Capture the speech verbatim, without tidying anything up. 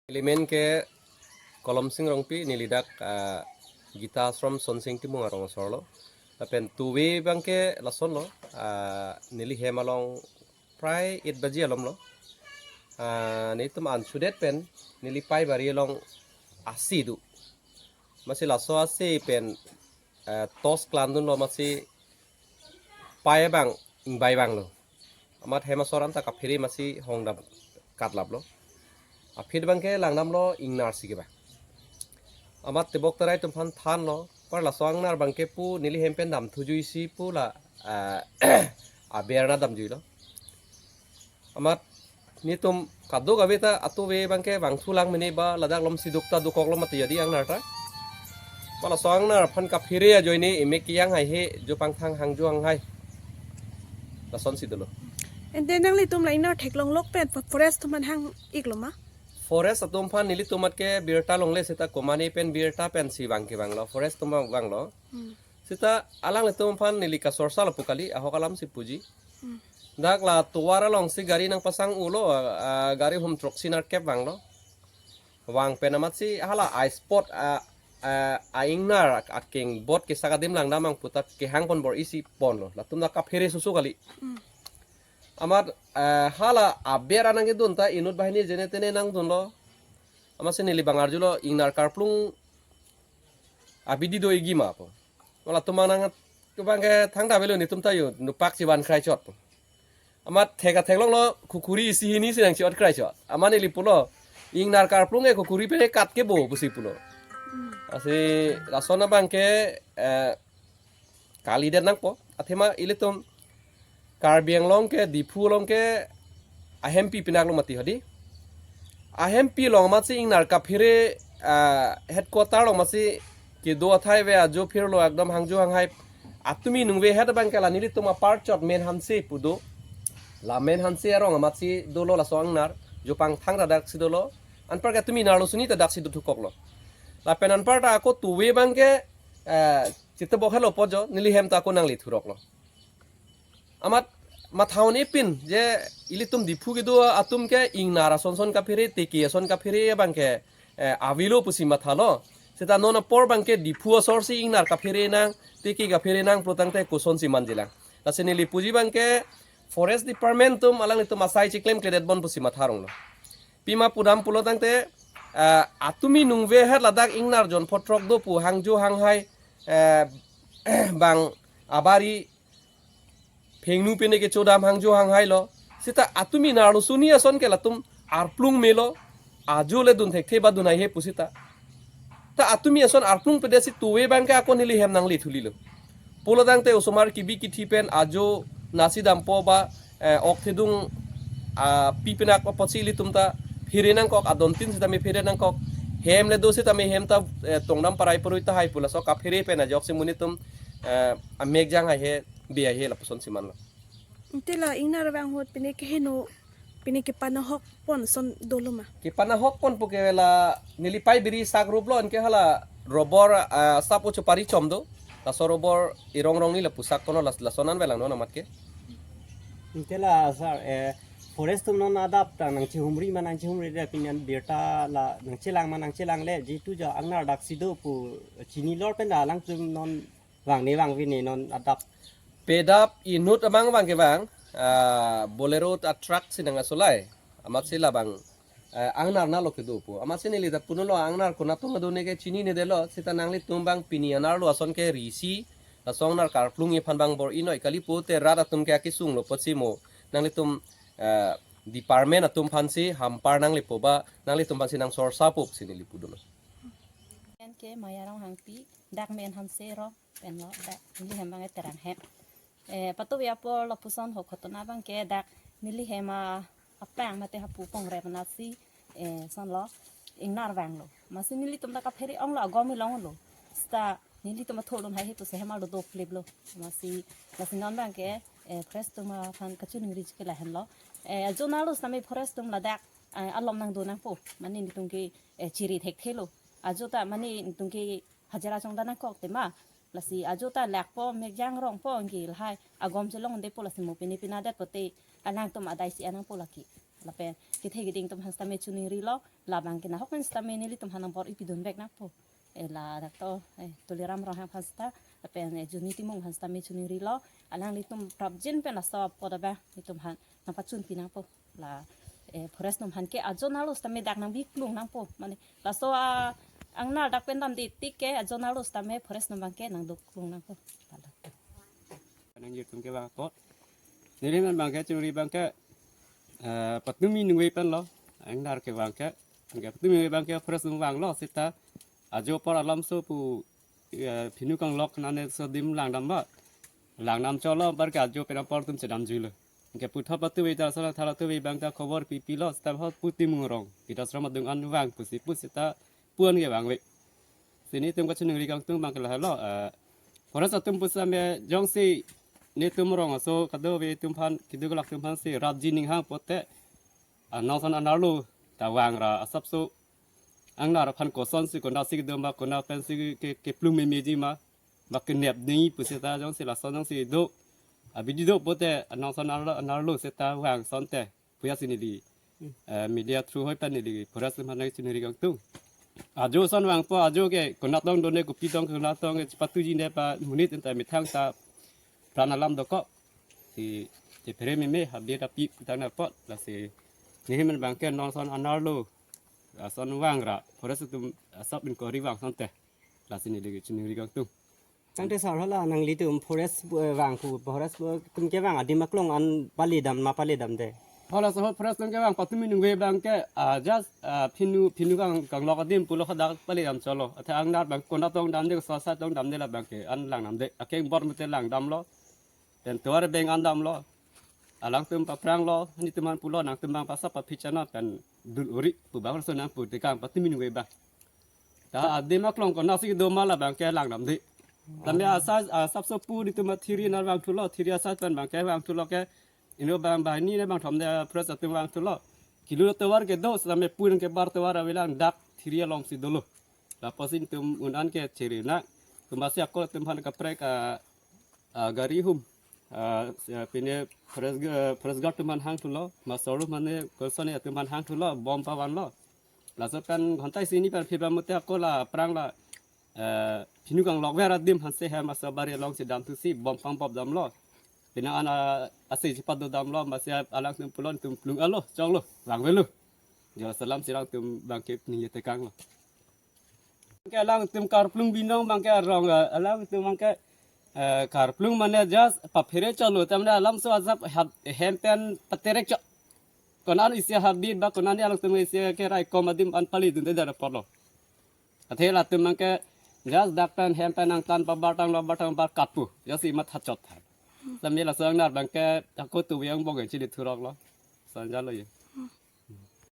Neli men ke Kolom Sing Rongpi, neli dak, ah, Gita Ashram Sonsing Timung arong asor lo. Lapen tuve abang ke lason lo, ah, neli hem along prai eight baji alom lo. Ah, nelitum ansudet pen neli pei bari along ase do. Amatsi laso ase pen, eh, torch klandun lo, amatsi pei abang ingbai vanglo. Amat hem asor anta kaphere amatsi hongdam katlap lo. Aphi abang ke langdam lo ingnar si kevang. Amat tebok terai atum aphan than lo. Par laso angnar abang ke pu neli hem pen damthu juisi pu la, eh, aber nangdam juilo. Amat nelitum kadokave ta atuve abang ke vangthu lang mene ba ladak alom si duk ta dokok lo mati jadi angnar ta. Pu laso angnar aphan kaphere ajoine emek kejang haihe, jo pangthang hangjo hanghai. Lasonsi dolo. Ante nanglitum la ingnar theklong lok pen forest atum aphan hang-ik lo ma? Forest atum aphan nelitum amat ke birta longle seta komane pen birta pensi vang kevang lo. Forest atum vang, vanglo. Hmm. Seta alanglitum aphan neli kasorsa lo pu kali, ahok alam si puji. Hmm. Dak la tovar alongsi gari nangpasang-ulo, ah, gari hum throksi nerkep vanglo. Vang pen amatsi hala a-spot, ah, ah, a-ingnar ak-, akeng bot kesak adim langdam abang puta kehang pon bor-isi ponlo. Latum dak kaphere susu kali. Hmm. Amat, ah, hala aber anang kedun ta inut banghini jene tene nangdunlo. Amatsi neli abang arjulo ingnar karplung abidi do-ikji ma pu. Pu latum anang abang ke thangta avelo, nelitum ta yo nupak si van krai chot pu. Amat thek athek longlo, khukuri isi hini si nangchi-ot krai chot. Amat neli pulo, ingnar karplung ke khukuri pen kat ke bo pusi pulo. Lasi lason abang ke, eh, kalidet nangpo. Athema ilitum Karbi Anglong ke, Diphu along ke ahempi pinak lo mati hadi. Ahempi along amatsi ingnar kaphere, ah, headquarter along amatsi kedo athai ave, ajo phirlo ekdom hangjo hanghai. Atumi nungve het abang ke la nelitum apar chot Menhanse pu do. La Menhanse arong amatsi dolo laso angnar. Jo pangthang ta daksi dolo. Anpar ke atumi nar lo suni ta daksi dothukok lo. Lapen anparta ako tuve abang ke, eh, chitebok helo po jo, neli hem ta ako nangli thurok lo. Amat matha un-e pin je ilitum Diphu kedo atum ke ingnar ason son kaphere, teke ason kaphere abang ke, eh, avelo pusi mathalo. Seta non apor abang ke Diphu asor si ingnar kaphere nang, teke kaphere nang pulotangte kosonsi manjilang. Lasi neli puji abang ke Forest Department atum alanglitum asai chiklemkledet bon pusi matha ronglo. Pima pudam pulotangte, eh, atumi nungve het ladak ingnar jon photrok do pu hangjo hanghai, eh, bang abari phengnu pene kechodam hangjo hanghai lo. Seta atumi nar lo suni ason ke latum arplung melo. Ajo le dun thekthe ba dun haihe pu seta. Ta atumi ason arplung pedet si tuve abang ke ako neli hem nangli thuli lo. Pulotangte osomar kibi kithi pen ajo nasi dampo ba, eh, ok thedung, ah, pi pinak apotsi ilitum ta phere nangkok, adon tin sitame phere nangkok. Hem le do sitame hem ta, eh, tongdam parai porui tahai pu laso kaphere pen ajoksi monit atum, eh, amek jang haihe, be haihe lapuson si manlo. Ante la ingnar vang ahut pine keheno, pine kepan ahok pon ason dolo ma? Kepan ahok pon pu ke la neli pei biri sak rup lo, anke hala robor, ah, sap uchu pari chom do. Laso robor irong rong ni lapusak kono las-, lason an velang non amat ke. Ante la sir, eh, forest atum non adap ta nangchehumri ma nangchehumri de, pini an birta la nangchelang ma nangchelang le, jitu ja angnar daksi do pu chini lor pen da alangtum non vang ne vang vine non adap. Pedap inut abang abang ke bang, ah, Bolero ta truck si nang asolai. Amatsi labang, eh, angnar na lo kedo pu. Amatsi neli ta puno lo angnar konat atum adone ke chinine detlo, seta nanglitum abang pini anerlo ason ke risi, laso angnar karplung ephan abang bor-i noi kali pute rat atum ke akesung lo apotsi mo nanglitum, eh, department atum aphansi hampar nanglipo ba nanglitum aphansi nangsorsapo pusi neli pudunlo. Anke Maya Ronghangpi, dak Menhanse arong pen lo, dak neli hem abang ke Terang hem. Eh, patu ya apor lapuson ahok ghotona abang ke dak neli hem a-, apang mate hapu pongrep anatsi, eh, ason lo ingnar vanglo. Amatsi nelitum ta kaphere ong lo, agom ilong lo. Seta nelitum athu lun haihe pusi hem arlo doklip lo. Amatsi, lasi non abang ke, eh, press atum aphan kachiningri chikila henlo. Eh, ajo nar lo sitame forest atum ladak, eh, alom nangdo nangpo. Mane nelitum ke, eh, chiri thekthe lo. Ajo ta mane nelitum ke hajira chongda nangkok tema. Lasi ajo ta lakpo, mek jang rongpo, anke lahai agom chelong depo, lasi mo pine pina det pote alangtum adai si anangpo lake. Lapen kethe keding atum aphan sitame chiningrilo, labang ke nahok pen sitame nelitum aphan nang bor-i pidun vek nangpo. Eh, ladak to, eh, Tuliram Ronghang aphan sita, lapen, eh, Juni Timung aphan sitame chiningrilo, alanglitum prapjin pen laso apot abang nelitum aphan nang pachun pi nangpo. La, eh, forest atum aphan ke ajo nalo sitame dak nang biklung nangpo. Mane, laso a-angnar dak pen damde tik ke ajo nalo sitame forest atum abang ke nang doklung nangpo. Ladak. Nang jirtum ke bang apot. Neli man abang ke churi abang ke, eh, patumi nungve pen lo. Angnar ke abang ke. Abang ke patumi nungve abang ke forest atum vanglo sita. Ajo apor alam so pu, eh, phinu kanglok nane so adim langdam ba. Langdam cholo bar ke ajo pen apor atum chedam juilo. Ke puthot patu ve ta sala thala tu ve abang ta khobor pipi lo sita hot pu Timung arong. Kita srama dung an vang pusi pu sita pu-an ke vangve. Si nelitum kachiningri kangtung abang ke lahelo, eh, forest atum pusitame jongsi nelitum arong aso kadokave atum aphan, keduk kelak atum aphan si rapji ning hang pote, ah, nongson anerlo ta vangra asapso angnar aphan kosonsi konatsi kedo ma, konat pensi ke, ke, keplung memeji ma, ba kenep nangji pusita jongsi lason jongsi do, abidi do pote nongson anerlo, anerlo seta vang asonte puya si neli, eh, media through hoi pen neli forest atum aphan nang chiningri kangtung. Ajo ason vangpo, ajo ke konat tong done, kopi tong konat tong ke chepatuji ne pa monit anta methang ta pran alam dokok. Si chephere meme habdi tapi tang apot lasi neli man abang ke nongson anerlo ason vangra forest atum asap inquiry vang asonte. Lasi neli chiningri kangtung. Tangte sar hala nanglitum forest, eh, vang pu, forest, eh, atum kevang adim aklong an pali dam ma pali damde? Hala so forest atum kevang patumi nungve abang ke, ah, just, ah, phinu, phinu kang, kanglok adim pulo hadak pali dam cholo. Athe angnar abang konat tong damde, so sa tong damde, labang ke an langdamde. Akeng bor mete langdamlo. Pen tovar abeng an damlo. Alangtum papranglo, nelitum aphan pulo, nangtum abang pasap paphi chana pen dul uri pu abang so nang pu tekang patumi nungve abang. Ta adim aklong konatsi kedo ma labang ke langdamde. Tame asai, ah, asapso pu nelitum athiri nar vangthulo, thiri asai pen abang ke vangthulo ke. Inut abang banghini ne bangthom de forest atum vangthulo. Kilo tovar kedo sitame pu nang kebar tovar avelang dak thiri alongsi dolo. Lapusi nelitum un an ke chere na. Kumasi ako atum aphan kaprek, ah, ah, gari hum. Ah, si, ah, pine forest ga-, forest guard atum aphan hangthulo, master atum aphan ne, kosonne atum aphan hangthulo, bom pavanlo. Laso pen ghonta isi hini pen phibam mute ako la prang la, eh, phinu kanglok ver adim aphan si hem aso bari alongsi damthusi bom pangbop damlo. Pine an, ah, ase chepadodamlo, masi alangtum pulo nelitum plung alo, choklo, vangvelo. Jo salam si alangtum abang ke ningje tekanglo. Ke alangtum karplung binong abang ke arong, eh, alangtum abang ke, eh, karplung mane just paphere cholo, tamne alam so asap hat hem pen paterek cho. Konat isi habit ba konat alangtum isi ke raikom adim an pali dunde dar apotlo. Athe latum abang ke just dak pen hem pen nangtan pabar tanglo bar tang bar katpu. Just imat hachot. Tame laso angnar abang ke ako tu yang bong chili thuroklo. Sanjalo ye.